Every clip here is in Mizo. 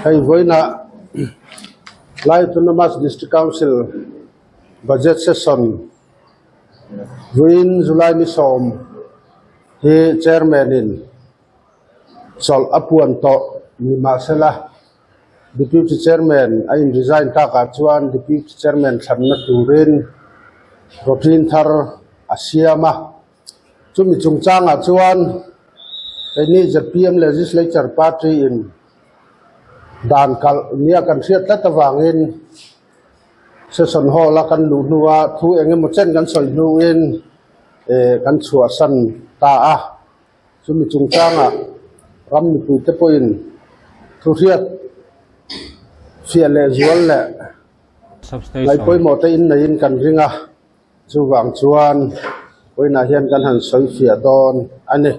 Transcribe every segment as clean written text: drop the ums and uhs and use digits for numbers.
Hei vawiinah Lai Autonomous District Council Budget Session vawiin July ni sawm hi Chairman in chawlh a puan tawh ni mahsela Deputy Chairman a in resign takah chuan Deputy Chairman thlanna turin routine thar a siam a. Chumi chungchangah chuan keini zpm Legislature Party in dan kalh nia kan hriat tlat avangin Session Hall a kan luh hnua thu eng emaw chen kan sawi hnuin eh kan chhuahsan ta a. Chumi chungchangah ram mipuite pawhin thu hriat fiah leh zual leh ngaihpawimawh te inneiin kan ring a. Chuvang chuan vawiinah hian kan han sawi fiah dawn a ni.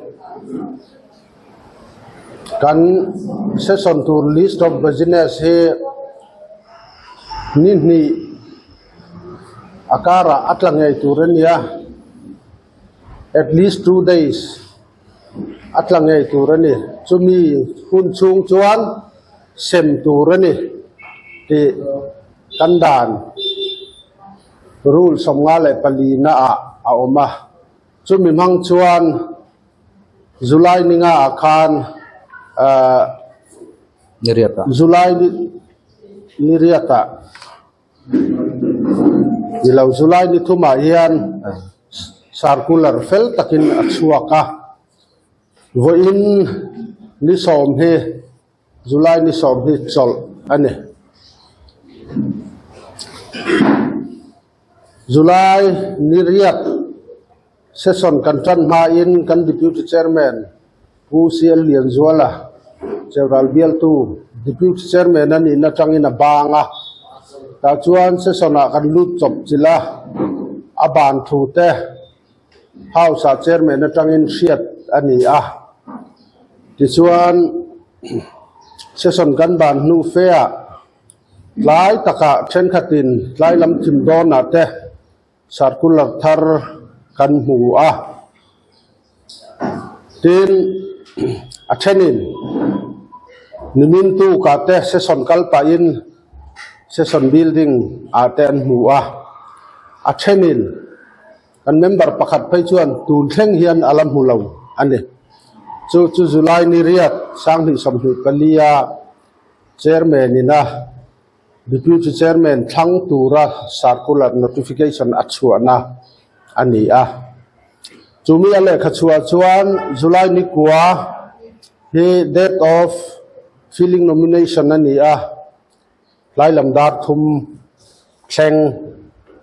Kan session tur list of business hi ni hnih a karah a tla ngei tur a nia, at least 2 days a tla ngei tur a ni. Chumi hun chhung chuan sem tur a ni tih kan dan. Rule 54 ah a awm a, chumi hmang chuan July ni nga ah khan ahh July ni riat ah ni lo July ni thum ah hian circular fel takin a chhuak a, vawiin ni sawm hi July ni sawm hi chawlh a ni. July ni riat session kan tan hmain kan Deputy Chairman Pu CL Lianzuala Cheural bialtu Deputy Chairman a nihna atangin a bang a, tah chuan session ah kan lut chawp chilh a, a ban thu te House ah Chairman atangin hriat a ni a, tichuan session kan ban hnu fe ah tlai takah thenkhatin tlai lam thim dawnah te circular thar kan hmu a, tin a thenin nimin tukah te session kal pahin session building ah te an hmu a, a thenin. Kan member pakhat phei chuan tun thleng hian a la hmu lo a ni. Chu chu July ni riat 2024 a Chairman ina Deputy Chairman thlang tura circular notification a chhuahna a ni a. Chumi a lehkha chhuah chuan July ni kua hi date of filling nomination a ni a. Tlai lam dar thum thleng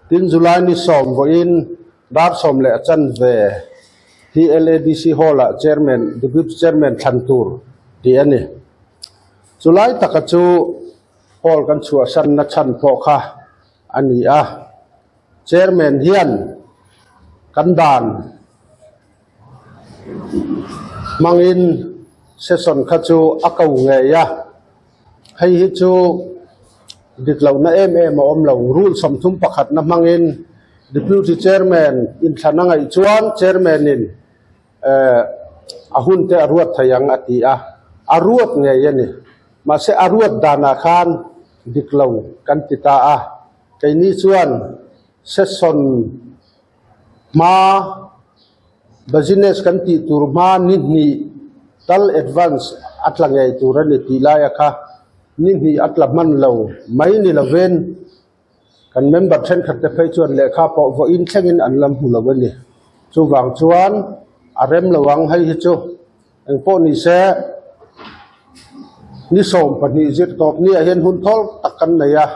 tin July ni sawm vawiin dar sawm leh a chanve hi LADC Hall ah Chairman, Deputy Chairman thlan tur tih a ni. Chulai taka chu Hall kan chhuahsanna chhan pawh kha a ni a, Chairman hian kan dan hmangin session kha chu a ko ngei a. Hei hi chu dik lohna em em a awm lo. Rule 31 na hmangin Deputy Chairman inthlan a ngaih chuan Chairman in eh a hun te a ruat thei ang a ti a, a ruat ngei a ni. Mahse a ruat danah khan dik lo kan ti ta a, keini chuan session hma Business kan tih tur hma ni hnih tal advance a tla ngei tur a ni tih laia kha ni hnih a tla hman lo mai ni lovin kan member thenkhat te phei chuan lehkha pawh vawiin thlengin an la hmu lo a ni. Chuvang chuan a rem lo ang hei hi chu engpawh ni se ni 12 zir tawp ni ah hian hun thawl tak kan nei a.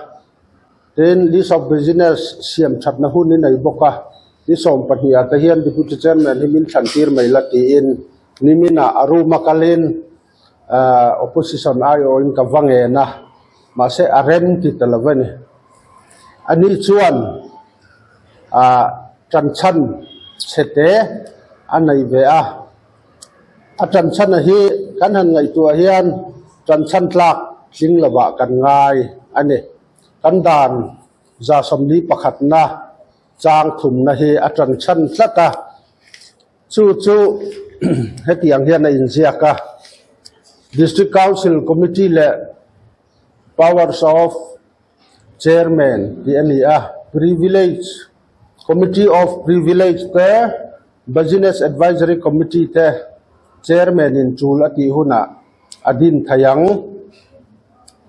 Tin, list of business siam thatna hun i nei bawk a, ni 12 ah te hian Deputy Chairman hi min thlan tir mai la tiin niminah a room a kalin opposition aiawhin ka va ngen a, mahse a rem ti ta lo a ni. Ani chuan ṭanchhan chhe te a nei ve a, a ṭanchhana hi kan han ngaihtuah hian ṭanchhan tlak tling lovah kan ngai a ni. Kan dan 41 na chang thumna hi a tan chhan tlat a, chu chu hetiang hian a inziak a. District Council Committee leh Powers of Chairman tih a ni a, Privilege, Committee of Privilege te, Business Advisory Committee te Chairman in tul a tih hunah a din thei ang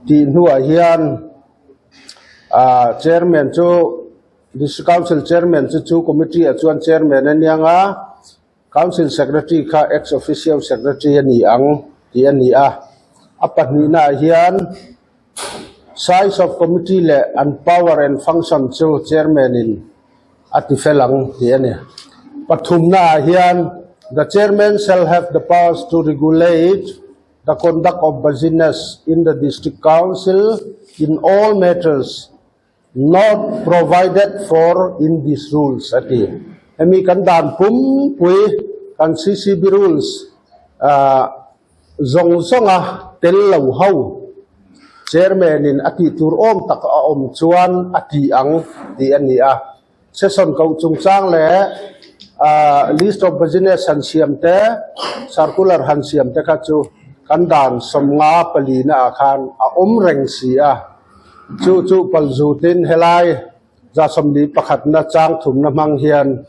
tih hnuah hian Chairman chu District Council Chairman chu chu Committee ah chuan Chairman a niang a, Council Secretary kha Ex Officio Secretary a ni ang tih a ni a. A pahnihnaah hian Size of Committee leh an power and function chu Chairman-in a ti fel ang tih a ni. Pathumnaah hian The Chairman shall have the powers to regulate the conduct of business in the District Council in all matters Not provided for in these rules a ti. Hemi kan dan pumpui kan CCB rules zawng zawnga tel lo ho Chairman in a tih tur awm tak a awm chuan a ti ang tih a ni a. Session koh chungchang leh list of business han siam te, circular han siam te kha chu kan dan 54 na ah khan a awm reng si a. Chu chu palzutin helai 41na chang thumna hmang hian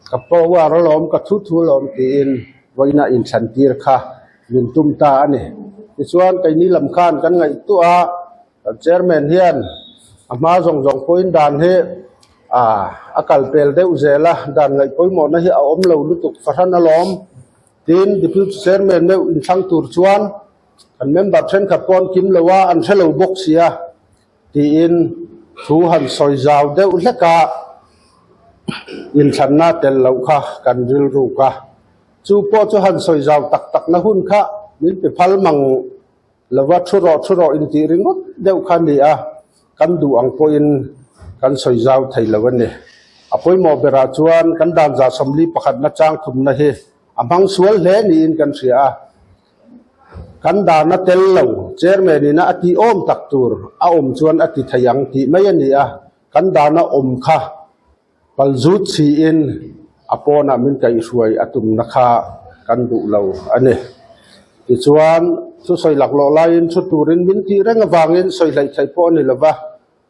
ka power alawm, ka thu thu alawm tiin vawiina inthlan tir kha min tum ta a ni. Tichuan keini lam khan kan ngaihtuah a, chairman hian a hma zawng zawng pawhin dan hi a kal pel deuh zel a, dan ngaih pawimawhna hi a awm lo lutuk fahran alawm tiin deputy chairman meuh inthlang tur chuan Kan member thenkhat pawh an kim lo a, an hre lo bawk si a, tiin thu han sawi zau deuh hlek a, inthlanna tel loh kha kan rilruk a. Chu pawh chu han sawi zau tak takna hun kha min pe phal mang lova thu rawh thu rawh intih ringawt deuh kha a ni a, kan duh ang pawhin kan sawi zau thei lo a ni. A pawimawh berah chuan kan dan 41na chang thumna hi a hmang sual hle niin kan hria a. Kan dahna tel lo, Chairman ina a tih awm tak tur a awm chuan a ti thei ang tih mai a ni a, kan dahna awm kha palzut chhiin a pawnah min kaihhruai a tumna kha kan duh lo a ni. Tichuan, thusawi laklawh laiin thu turin min tih reng avangin sawi hleih theih pawh a ni lova,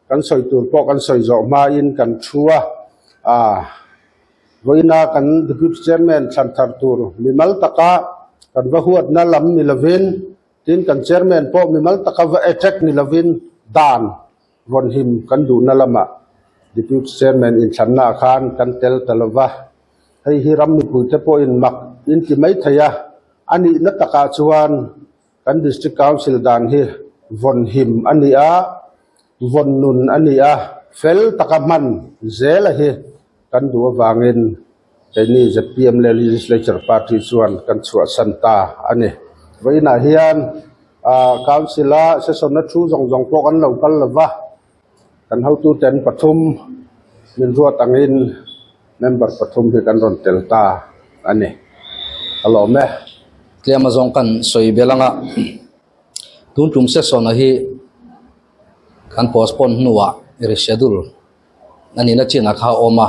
Kan sawi tur pawh kan sawi zawh hmain kan thu a, ah vawiina kan Deputy Chairman thlan thar tur mimal taka kan va huatna lam ni lovin, tin kan Chairman pawh mimal taka va attack ni lovin dan rawn him kan duhna lamah Deputy Chairman inthlanna ah khan kan tel ta lova, hei hi ram mipuite pawhin mak in ti mai thei a, a nihna takah chuan Kan District Council dan hi vawn him a ni a, vawn nun a ni a, fel taka hman zela hi kan duh avangin keini zpm leh Legislature Party chuan kan chhuahsan ta a ni. Vawiinah hian Council-a session-a thu zawng zawng pawh kan lo kal lo va, kan hotuten pathum min ruat angin member pathum hi kan rawn tel ta a ni. Ka lawm e. Tlem a zawng kan sawi belh anga tun tum session a hi kan postpone hnuah reschedule a nihna chin a kha a awm a,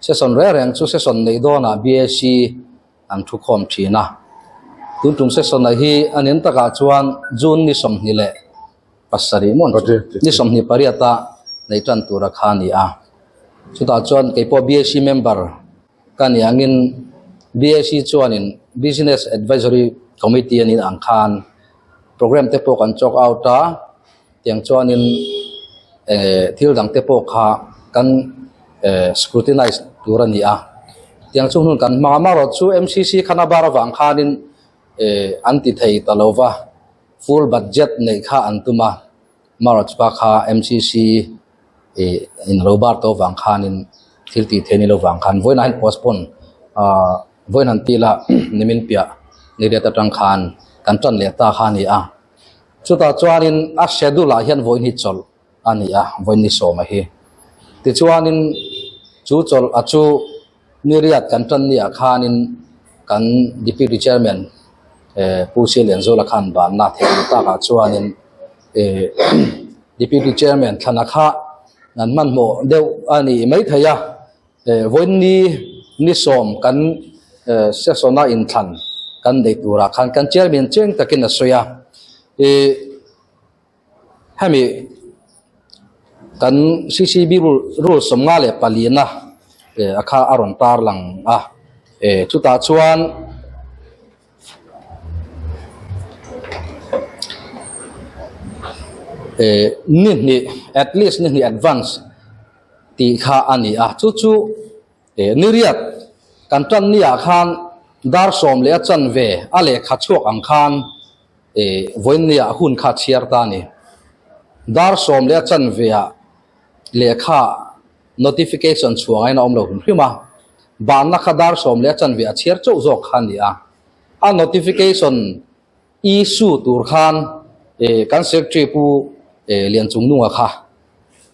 session reng reng chu session neih dawnah BAC an thu khawm thin a, tun tum session a hi a nin takah chuan June ni 27 mawn chu ni 28 a nei tan tura kha a ni a, chutah chuan keipawh BAC member ka ni angin BAC chuanin Business Advisory Committee a nih ang khan program te pawh kan chalk out a, tiang chuanin eh thil dang te pawh kha kan eh scrutinize tur a ni a, tiang chu hun kan hmang a, amaherawhchu M_C_C khan a bar avang khanin eh an ti thei ta lo va. Full budget neih kha an tum a, March pa kha MCC ih in lo bar tawh vang khanin thil tih theih ni lo vang khan vawiinah hian postpone ah vawiin han tih lah nimin piah ni riat atang khan kan tan leh ta kha a ni a. Chutah chuanin a schedule ah hian vawiin hi chawlh a ni a, vawiin ni sawma hi. Tichuanin chu chawlh a chu Ni riat kan tan ni ah khanin kan Deputy Chairman Pu Sialianzuala khan banna theih ang takah chuanin Deputy Chairman thlana kha an hmanhmawh deuh a ni mai thei a, vawiin ni ni sawm kan session a inthlan. kan nei turah khan kan chairman chiang takin a sawi a ih hemi kan ccb rule rule 54 na eh a kha a rawn tar lang a eh chutah chuan. Eh ni hnih at least ni hnih advance tih kha a ni a chu chu eh ni riat kan tan ni ah khan dar sawm leh a chanve a lehkha chhuak ang khan eh vawiin ni ah hun kha a chhiar ta a ni dar sawm leh a chanve ah lehkha notification chhuah ngaiin a awm lo hrim hrim a banna kha dar sawm leh a chanve a chhiar chauh zawk kha a ni a a notification issue tur khan eh kan secretary pu eh Lianchungnunga kha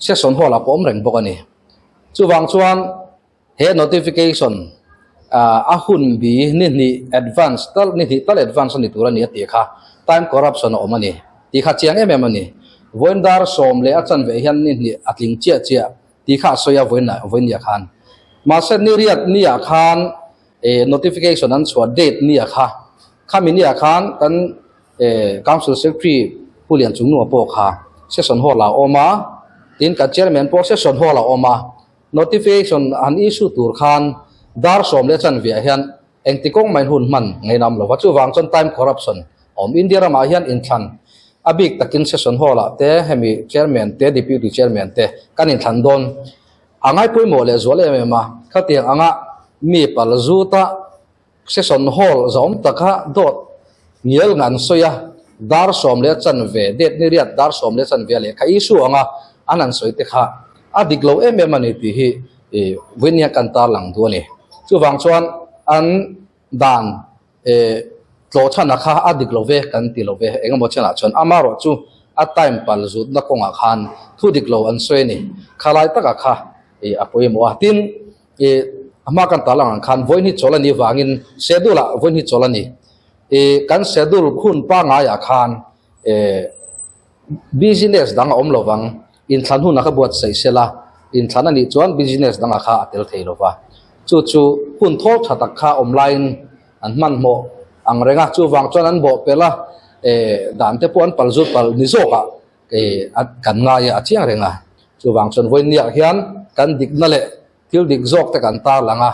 session hall ah pawh awm reng bawk a ni chuvang chuan he notification ah a hun bi ni hnih advance tal ni hnih tal advance a ni tur a ni a tih kha time corruption a awm a ni tih kha chiang em em a ni vawiin dar sawm leh a chanve hian ni hnih a tling chiah chiah tih kha a sawi a vawiin vawiin ni ah khan mahse ni riat ni ah khan eh notification an chhuah date ni ah kha khami ni ah khan kan eh council secretary Pu Lianchungnua pawh kha session hall ah a awm a tin kan chairman pawh session hall ah a awm a notification an issue tur khan dar sawm leh chanve ah hian engti kawng mai hun hman ngainam lo va chuvang chuan time corruption a awm India ramah hian inthlan a bik takin session hall ah te hemi chairman te deputy chairman te kan inthlan dawn A ngaipawimawh leh zual em em a, khatiang anga mi pal zuta session hall zawm taka dawt ngial ngan sawi a, dar sawm leh chanve, date ni riat dar sawm leh chanve a lehkha issue anga an han sawi te kha a dik lo em em a ni tih hi vawiin hian kan tarlang duh a ni. Chuvang chuan an dan tlawhchhana kha a dik lo ve kan ti lo ve eng emaw chenah chuan amaherawh chu a time pal zutna kawngah khan thu dik lo an sawi a ni khalai takah kha ih a pawimawh a tin ih a hma kan tarlang ang khan vawiin hi chawl a nih vangin schedule ah vawiin hi chawl a ni ih kan schedule khun pangaiah khan eh business dang a awm lo vang Inthlan hunah ka buatsaih sela, inthlan a nih chuan business dangah kha a tel thei lo va. Chu chu hun thawl tha tak kha awm laiin an hmanhmawh ang reng a, chuvang chuan an bawh pelh a, eh dan te pawh an pal zut pal ni zawkah eh kan ngai a, a chiang reng a. Chuvang chuan vawiinniah hian kan dikna leh thil dik zawk te kan tarlang a,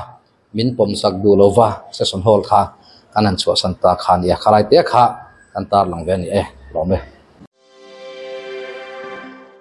min pawmsak duh lo va, session hall kha kan han chhuahsan ta kha a ni a, khalai te kha kan tarlang ve a ni e, lawm e.